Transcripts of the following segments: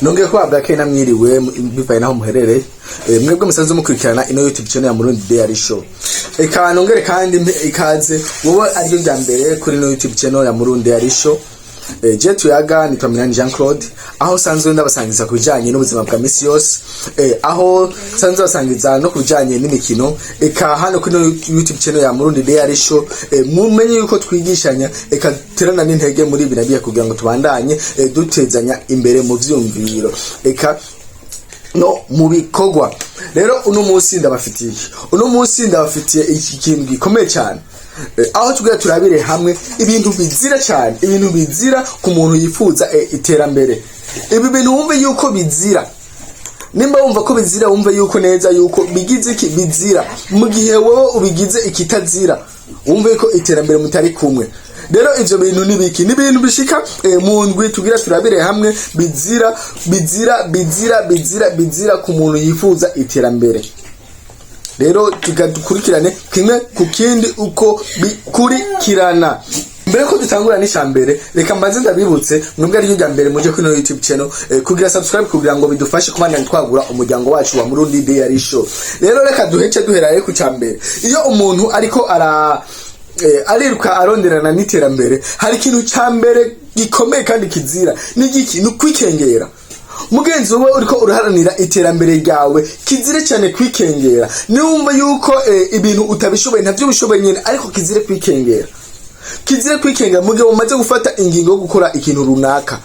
Nongeye kubabwira ko namwiriwe bivaye naho muherereye. Mwebwe musanzwe mukurikirana ino YouTube channel ya Murundi Diary Show. Eka nongere kandi mpe ikaze wowe ariryo rya mbere kuri ino YouTube channel ya Murundi Diary Show. Je tuyaga nitwa Minani Jean Claude, aho sanzwe ndabasangiza ku bijanye n'ubuzima bwa misi yose, aho sanzwe basangiza no ku bijanye n'imikino. Eka hano kuri ino YouTube channel ya Murundi Diary Show, mumenye yuko twigishanya, eka terana n'intege muri birabiye kugira ngo tubandanye dutezanya imbere mu vyumviro eka no mu bikorwa. Rero uno munsi ndabafitiye iki kintu gikomeye cyane, aho tugira turabire hamwe ibintu bizira cyane, ibintu bizira ku muntu yifuza iterambere. Ibi bintu wumve yuko bizira. Nimba wumva ko bizira, wumve yuko neza yuko bigize iki bizira. Mu gihe wowe ubigize ikitazira, wumve ko iterambere mutari kumwe. Rero ivyo bintu ni biki? Ni ibintu bishika mu ndwi tugira turabire hamwe bizira, bizira, bizira, bizira, bizira ku muntu yifuza iterambere. Rero tugakurikirane kimwe ku kindi uko bikurikirana. Mbere ko dutangura n'ishambere, reka mbanze ndabibutse mwebwe ariryo rya mbere muje kuri ino YouTube channel, kugira subscribe kugira ngo bidufashe kubandanya twagura umuryango wacu wa Murundi Diary Show. Rero reka duhece duhera rero ku cambere. Iyo umuntu ariko ara ariruka aronderana n'iterambere, hari ikintu ca mbere gikomeye kandi kizira. Ni giki? Ni ukwikengera. Mugenzi wowe uriko uraharanira iterambere ryawe, kizire cyane kwikengera. Niwumva yuko ibintu utabishoboye, ntavyo ubishoboye nyene, ariko kizire kwikengera. Kizire kwikengera mu gihe umaze gufata ingingo yo gukora ikintu runaka.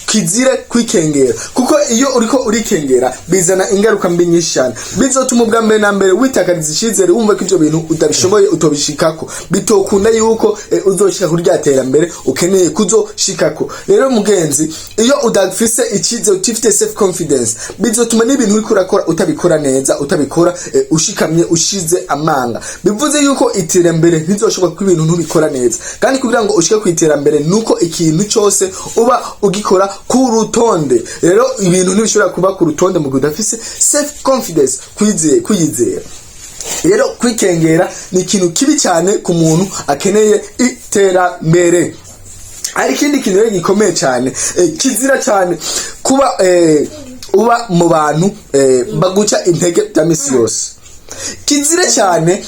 Kizire kwikengera, kuko iyo uriko urikengera bizana ingaruka mbi nyinshi cyane. Bizotuma ubwa mbere na mbere witakariza icizere, wumva ko ivyo bintu utabishoboye, utobishikako, bitokunda yuko uzoshika kuri rya terambere ukeneye kuzoshikako. Rero mugenzi, iyo udafise icizere, utifite self confidence, bizotuma n'ibintu uriko urakora utabikora neza, utabikora ushikamye, ushize amanga. Bivuze yuko iterambere ntizoshoboka kuko ibintu ntubikora neza. Kandi kugira ngo ushike ku iterambere nuko ikintu cyose uba ugikora ku rutonde. Rero ibintu ntibishobora kuba ku rutonde mu gihe udafise self confidence, kwiyizera. Rero kwikengera ni ikintu kibi cyane ku muntu akeneye iterambere. Hari ikindi kintu rero gikomeye cyane, kizira cyane kuba uba mu bantu baguca intege bya misi yose. Kizira cyane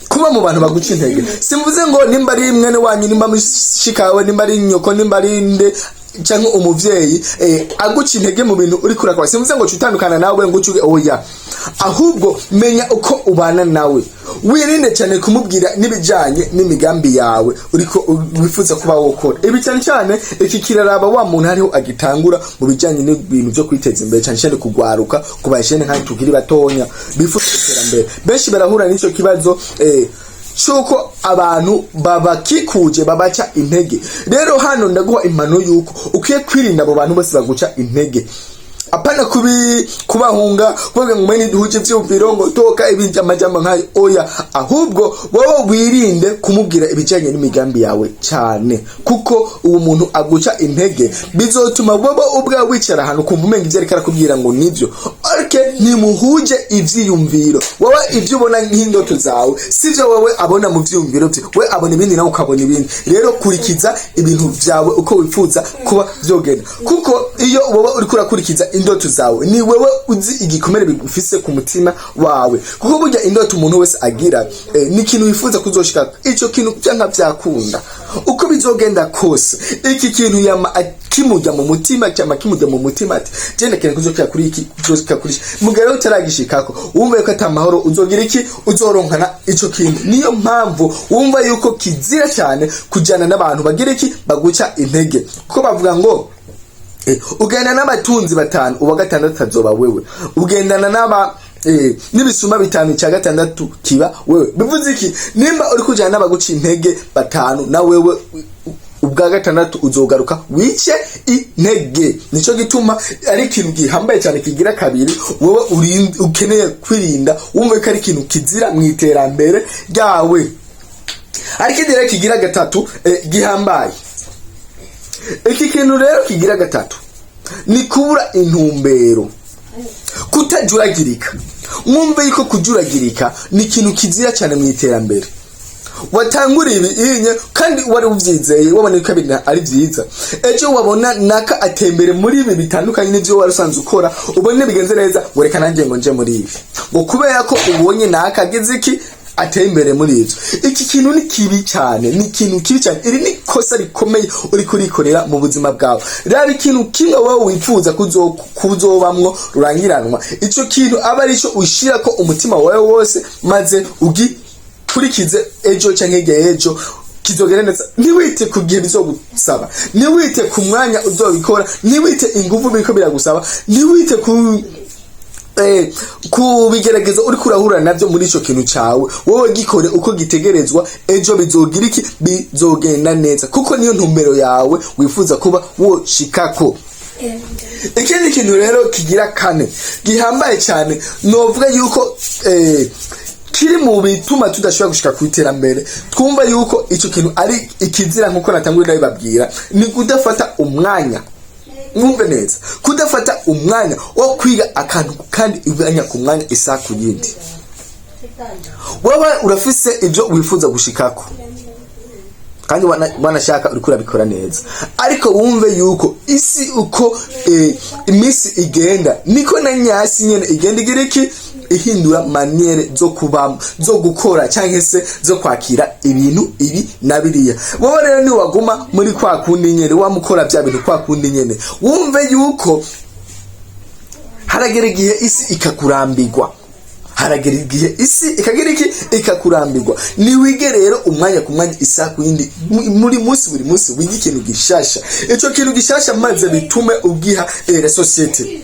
kuba mu bantu baguca intege. Simvuze ngo nimba ari mwene wanyu, nimba mushikawe, nimba ari nyoko, nimba ari nde, canke umuvyeyi aguca intege mu bintu uri kurakora, simvuze ngo cutandukana nawe ngo ucuge, oya. Ahubwo menya uko ubana nawe, wirinde cyane kumubwira n'ibijanye n'imigambi yawe uriko wifuza kuba wokora. Ibi cyane cyane iki kiraraba wa muntu hariho agitangura mu bijanye n'ibintu byo kwiteza imbere, cyane cyane kugwaruka, ku bajene nk'aho tukiri batonya bifuza iterambere. Benshi barahura n'ico kibazo cuko abantu babakikuje babaca intege. Rero hano ndaguha impano yuko ukwiye kwirinda abo bantu bose baguca intege. Apana kubahunga, kuvuga ngo mwene duhuje ivyumviro, ngo toka, ibindi amajambo nkayo, oya. Ahubwo wowe wirinde kumubwira ibijanye n'imigambi yawe cyane, kuko uwo muntu aguca intege bizotuma wowe ubwawe wicara ahantu kumva umenga ivyo ariko arakubwira ngo nivyo, ariko ntimuhuje ivyiyumviro. Wowe ivyo ubona nk'indoto zawe sivyo wowe abona mu vyiyumviro vye. We abona ibindi, nawe ukabona ibindi. Rero kurikiza ibintu vyawe uko wifuza kuba vyogenda, kuko iyo wowe uriko urakurikiza indoto zawe, ni wewe uzi igikomere bigufise ku mutima wawe. Kuko burya indoto umuntu wese agira ni ikintu wifuza kuzoshika. Ico kintu vyanka vyakunda, uko bizogenda kose, iki kintu yama kimujya mu mutima, cyama kimujya mu mutima ati: "Je ndakeneye kuzoshika kuri iki, kuzoshika kuri iki." Mugabo rero utaragishikako, wumva yuko ata mahoro uzogira iki uzoronkana ico kintu. Niyo mpamvu wumva yuko kizira cyane kujyana n'abantu bagira iki, baguca intege, kuko bavuga ngo ugendana n'abatunzi batanu, uwa gatandatu azoba wewe. Ugendana n'aba n'ibisuma bitanu, icya gatandatu kiba wewe. Bivuze iki? Nimba uri kujyana n'abaguca intege batanu, na wewe ubwa gatandatu uzogaruka wice intege. Nico gituma ari ikintu gihambaye cyane kigira kabiri wowe ukeneye kwirinda, wumve ko ari ikintu kizira mu iterambere ryawe. Ariko ikindi rero kigira gatatu gihambaye, iki kintu rero kigira gatatu ni kubura intumbero, kutajuragirika. Mwumve yuko kujuragirika ni ikintu kizira cyane mu iterambere. Watangura ibi inye kandi wari uvyizeye, wabona ko ibintu ari vyiza. Ejo wabona naka atembere muri ibi bitandukanye n'ivyo wari usanzwe ukora, ubone bigenze neza, ngo reka nanjye ngo nje muri ibi, ngo kubera ko ubonye naka agize iki, ateye imbere muri ivyo. Iki kintu ni kibi cyane, ni ikintu kibi cyane. Iri ni kosa rikomeye uri kurikorera mu buzima bwawe. Raba ikintu kimwe wowe wifuza kuzobamwo rurangiranwa, ico kintu aba arico ushirako umutima wawe wose, maze ugikurikize. Ejo canke hirya y'ejo kizogenda neza. Ntiwite ku gihe bizogusaba, ntiwite ku mwanya uzobikora, ntiwite inguvu biriko biragusaba, ntiwite ku bigeragezo uriko urahura navyo muri ico kintu cawe. Wowe gikore uko gitegerezwa, ejo bizogira iki? Bizogenda neza, kuko niyo ntumbero yawe wifuza kuba woshikako. Ikindi kintu rero kigira kane gihambaye cyane, novuga yuko kiri mu bituma tudashobora gushika ku iterambere, twumva yuko ico kintu ari ikizira nkuko natanguye ndabibabwira, ni kudafata umwanya. Mwumve neza, kudafata umwanya wo kwiga akantu kandi umwanya ku mwanya, isaha ku yindi. Wowe urafise ibyo wifuza gushikako kandi wanashaka uriko urabikora neza, ariko wumve yuko isi uko iminsi igenda niko na nyasi nyene igenda igira iki? Ihindura manière zo kubamo, zo gukora cyangwa se zo kwakira ibintu ibi na biriya. Wowe rero niwaguma muri kwa kundi nyene, wamukora bya bintu kwa kundi nyene, wumve yuko haragera igihe isi ikakurambirwa. Haragera igihe isi ikagira iki? Ikakurambirwa. Niwige rero umwanya ku mwanya, isaha ku yindi, muri munsi, buri munsi wige ikintu gishasha. Ico kintu gishasha maze bitume ugiha la société.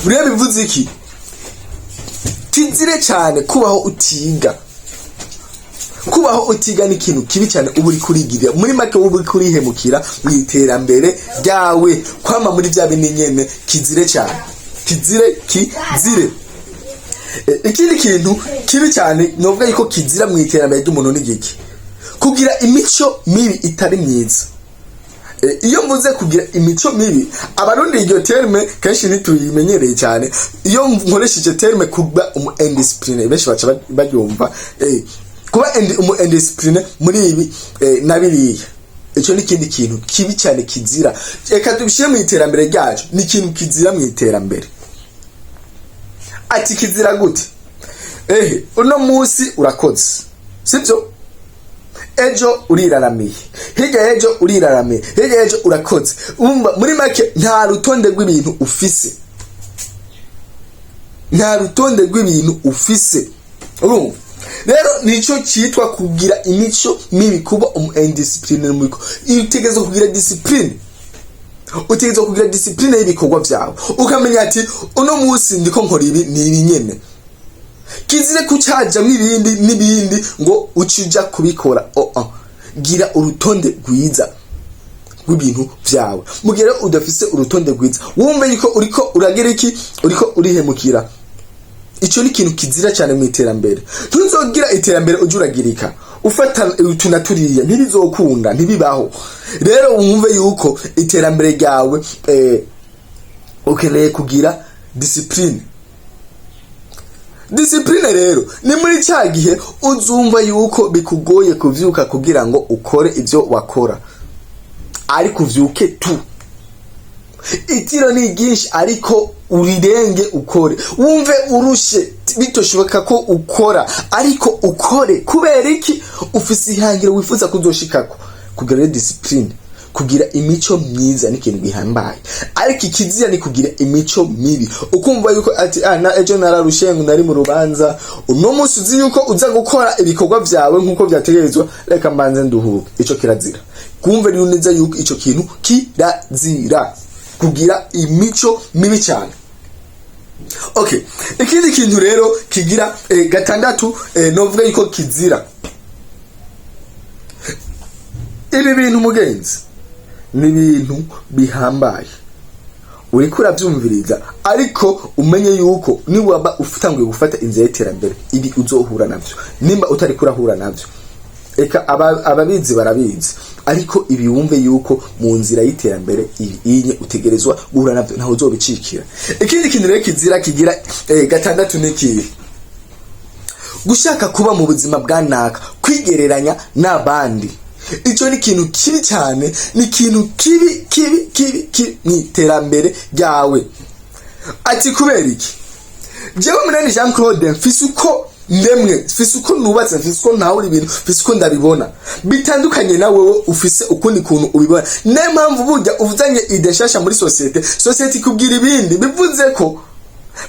Buriya bivuze iki? Kizire cyane kubaho utiga. Kubaho utiga ni ikintu kibi cyane uba uri kurigirira. Muri make, uba uri kurihemukira mu iterambere ryawe. Kwama muri bya bindi nyene, kizire cyane, kizire, kizire. Ikindi kintu kibi cyane novuga yuko kizira mu iterambere ry'umuntu ni giki? Kugira imico mibi itari myiza. Iyo mvuze kugira imico mibi, Abarundi iryo terme kenshi ntituyimenyereye cyane. Iyo nkoresheje terme kuba umu indiscipliné, benshi baca baryumva. Kuba umu indiscipliné muri ibi na biriya, icyo ni ikindi kintu kibi cyane kizira. Reka tubishyire mu iterambere ryacu, ni ikintu kizira mu iterambere. Ati kizira gute? Ehe, uno munsi urakoze, sibyo? Ejo uriraramiye, hirya y'ejo uriraramiye, hirya y'ejo urakoze. Umva, muri make nta rutonde rw'ibintu ufise, nta rutonde rw'ibintu ufise. Urumva rero nico cyitwa kugira imico mibi, kuba umu indiscipliné mu biko. Utegerezwa kugira discipline, utegerezwa kugira discipline y'ibikorwa vyawe, ukamenya ati uno munsi ndiko nkora ibi, ni ibi nyene. Kizire kucajamwo ibindi n'ibindi ngo ucija kubikora. Oh, oh. Gira urutonde rwiza rw'ibintu vyawe. Mu gihe rero udafise urutonde rwiza, wumve yuko uriko uragira iki? Uriko urihemukira. Ico ni ikintu kizira cyane mu iterambere. Ntuzogira iterambere uje uragirika, ufata utu na turiya, ntibizokunda, ntibibaho. Rero wumve yuko iterambere ryawe ukeneye kugira discipline. Discipline rero ni muri cya gihe uzumva yuko bikugoye kuvyuka kugira ngo ukore ivyo wakora, ariko uvyuke tu. Itiro ni ryinshi, ariko urirenge ukore. Wumve urushe, bitoshoboka ko ukora, ariko ukore. Kubera iki? Ufise ihangiro wifuza kuzoshikako. Kugira rero discipline, kugira imico myiza ni ikintu gihambaye, ariko ikizira ni kugira imico mibi, ukumva yuko ati ah, na ejo nararushe, ngo nari mu rubanza. Uno munsi uzi yuko uza gukora ibikorwa vyawe nkuko vyategerezwa, reka mbanze nduhuke. Ico kirazira. Kumve rero neza yuko ico kintu kirazira, kugira imico mibi cyane. Okay, ikindi kintu rero kigira gatandatu, novuga yuko kizira, ibi bintu mugenzi ni ibintu bihambaye, uriko uravyumviriza, ariko umenye yuko niwaba utanguye gufata inzira y'iterambere, ibi uzohura navyo. Nimba utariko urahura navyo, eka ababizi barabizi, ariko ibi wumve yuko mu nzira y'iterambere ibi inye utegerezwa guhura navyo, ntaho uzobicikira. Ikindi kintu rero kizira kigira gatandatu ni ikihe? Gushaka kuba mu buzima bwa naka, kwigereranya n'abandi, icyo ni ikintu kibi cyane, ni ikintu kibi kibi kibi kibi mu iterambere ryawe. Ati kubera iki? Jewe Munani Jean Claude mfise uko ndemwe, mfise uko nubatse, mfise uko ntahura ibintu, mfise uko ndabibona bitandukanye na wewe ufise ukundi kuntu ubibona. Niyo mpamvu burya uvuzanye idée nshasha muri société, société ikubwira ibindi.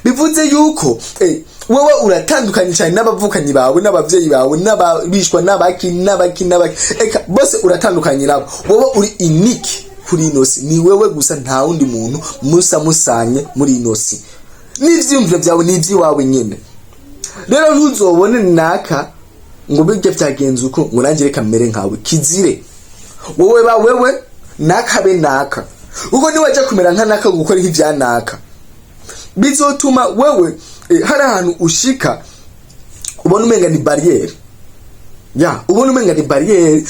Bivuze yuko wewe uratandukanye cyane n'abavukanyi bawe, n'abavyeyi bawe, n'ababishwa, n'abaki n'abaki n'abaki, eka bose uratandukanye nabo. Wowe uri unique kuri ino si, ni wewe gusa, nta wundi muntu musa musanye muri ino si, n'ivyiyumviro vyawe ni ivy'iwawe nyene. Rero ntuzobone naka ngo bijya vyagenze uko, ngo nanjye reka mere nkawe. Kizire. Wowe ba wewe, naka be naka, kuko niwaja kumera nka naka, gukora nk'ivya naka, bizotuma wewe hari ahantu ushika ubona umenga ni barrière ya, ubona umenga ni barrière,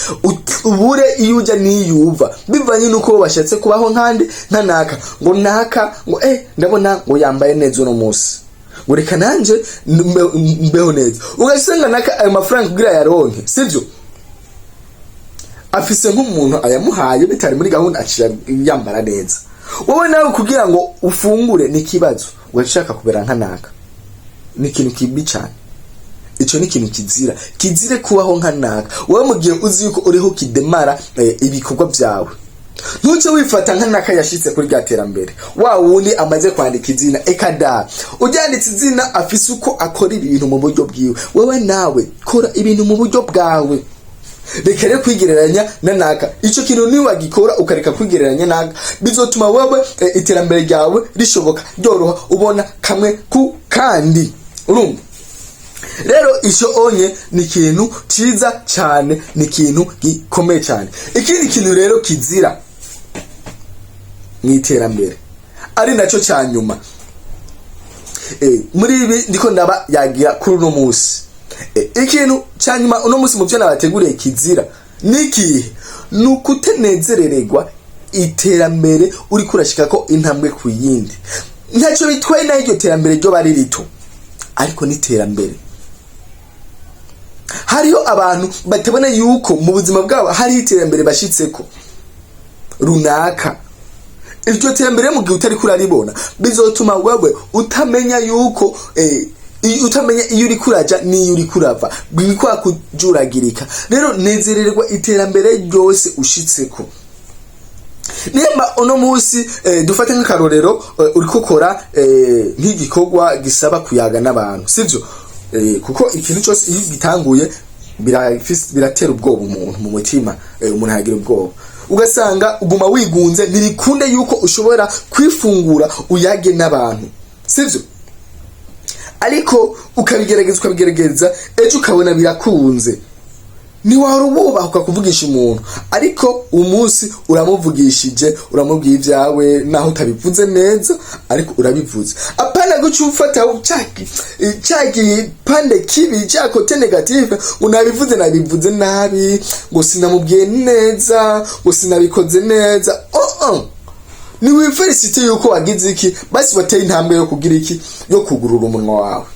ubure iyo uja n'iyo uva, bivanye nuko bo bashatse kubaho nkande, nka naka, ngo naka ngo ndabona ngo yambaye neza uno munsi, ngo reka nanje mbeho neza. Ugasanga naka ayo mafaranga kugira yaronke, sivyo, afise nk'umuntu ayamuhaye bitari muri gahunda, aciye yambara neza. Wowe nawe kugira ngo ufungure ni ikibazo, ugashaka kubera nka naka. Ni ikintu kibi cyane, ico ni ikintu kizira. Kizire kubaho nka naka. Wowe mu gihe uzi yuko uriho kidemara ibikorwa vyawe, ntuce wifata nka naka yashitse kuri rya terambere, wa wundi amaze kwandika izina. Eka da, uryanditse izina afise uko akora ibintu mu buryo bwiwe. Wewe nawe kora ibintu mu buryo bwawe, reka rero kwigereranya na naka. Ico kintu niwagikora, ukareka kwigereranya naka, bizotuma wewe iterambere ryawe rishoboka, ryoroha, ubona kamwe ku kandi. Urumva rero ico onye ni ikintu ciza cyane, ni ikintu gikomeye cyane. Ikindi kintu rero kizira mu iterambere, ari nacyo cya nyuma muri ibi ndiko ndaba yagira kuri uno munsi, ikintu cya nyuma uno munsi mu byo nabateguriye kizira ni ikihe? Ni ukutanezerererwa iterambere uriko urashika ko intambwe ku yindi. Ntacyo bitwaye naho iryo terambere ryo bari rito, ariko n'iterambere. Hariho abantu batabona yuko mu buzima bwabo hariho iterambere bashitseko runaka. Iryo terambere mu gihe utariko uraribona, bizotuma wewe utamenya yuko utamenya iyo uriko uraja n'iyo uriko urava, bikwa kujuragirika. Rero nezererwa iterambere ryose ushitseko. Nimba uno munsi, dufate nk'akarorero, uriko ukora nk'igikorwa gisaba kuyaga n'abantu, sivyo? Kuko ikintu cyose iyo gitanguye biratera ubwoba umuntu mu mutima, umuntu aragira ubwoba, ugasanga uguma wigunze, ntibikunde yuko ushobora kwifungura uyage n'abantu, sivyo? Ariko ukabigerageza, ukabigerageza, ejo ukabona birakunze. Ntiwari ububahuka kuvugisha umuntu, ariko umunsi uramuvugishije, uramubwiye ibyawe, naho utabivuze neza ariko urabivuze. Apana guca ufata ca gipande kibi, ca côté négatif, ngo nabivuze, nabivuze nabi, ngo sinamubwiye neza, ngo sinabikoze neza. Oh, oh. Ni wifélicite yuko wagize iki, basi wateye intambwe yo kugira iki, yo kugurura umunwa wawe.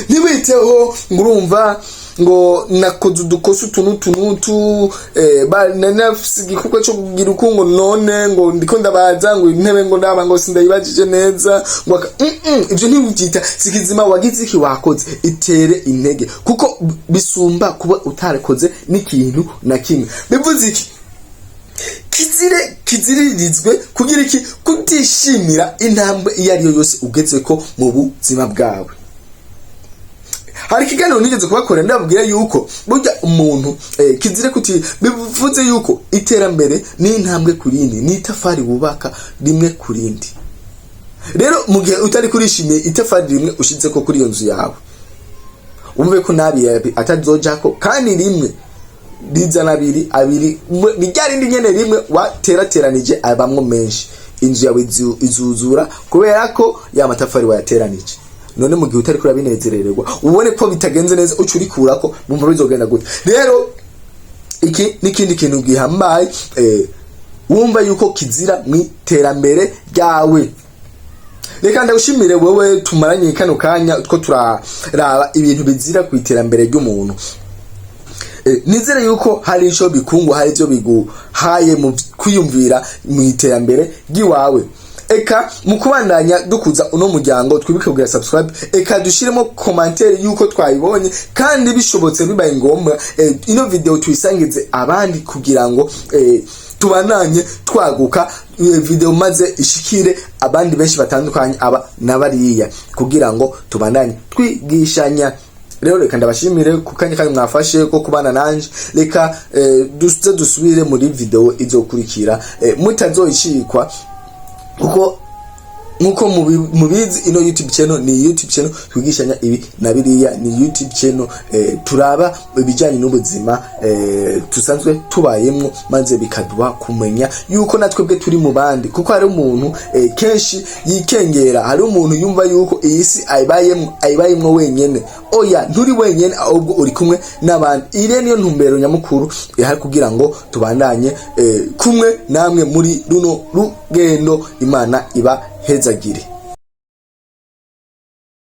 Ntiwiteho ngo urumva ngo nakoze udukosa utu n'utu n'utu, nafise igikorwa cyo kugira uku, ngo none ngo ndiko ndabaza ngo intebe, ngo ndaba ngo sindayibajije neza, ngo ivyo ntiwivyita sikizima. Wagize iki, wakoze, itere intege, kuko bisumba kuba utarakoze n'ikintu na kimwe. Bivuze iki? Kizire, kiziririzwe kugira iki? Kutishimira intambwe iyo ari yo yose ugeze ko mu buzima bwawe. Hari ikiganiro nigeze kubakorera, ndababwira yuko burya umuntu kizire kuti, bivuze yuko iterambere ni intambwe ku yindi, ni itafari wubaka rimwe ku rindi. Rero mu gihe utari kurishimiye itafari rimwe ushize ko kuri iyo nzu yawe, wumve ko nabi atazojako, kandi rimwe rizana abiri, abiri ni rya rindi nyene rimwe waterateranije abamwo menshi, inzu yawe izuzura kubera ko ya matafari wayateranije. None mu gihe utari kurabinezerererwa, ubone ko bitagenze neza, uca urikurako, bumva bizogenda gute? Rero iki n'ikindi kintu gihambaye wumva yuko kizira mu iterambere ryawe. Reka ndagushimire wewe tumaranye kano kanya two turaraba ibintu bizira ku iterambere ry'umuntu. Nizere yuko hari ico bikungu, hari ivyo biguhaye mu kwiyumvira mu iterambere ry'iwawe. Eka mu kubandanya dukuza uno muryango, twibuke kugira subscribe, eka dushiremo commentaire yuko twayibonye, kandi bishobotse, bibaye ngombwa, ino video tuyisangize abandi kugira ngo tubandanye twaguka, video maze ishikire abandi benshi batandukanye, aba n'abariya, kugira ngo tubandanye twigishanya. Rero reka ndabashimire ku kanya kanyu mwafashe ko kubana nanje. Reka duze dusubire muri video izokurikira, mutazoyicikwa, kuko nkuko mubizi, ino YouTube channel ni YouTube channel twigishanya ibi na biriya, ni YouTube channel turaba ibijyanye n'ubuzima tusanzwe tubayemwo, maze bikaduha kumenya yuko natwebwe turi mu bandi, kuko hari umuntu kenshi yikengera, hari umuntu yumva yuko iyi si ayibayemwo wenyene. Oya, nturi wenyene, ahubwo uri kumwe n'abandi. Iyi niyo ntumbero nyamukuru ihari kugira ngo tubandanye kumwe namwe muri runo rugendo. Imana iba hezagire.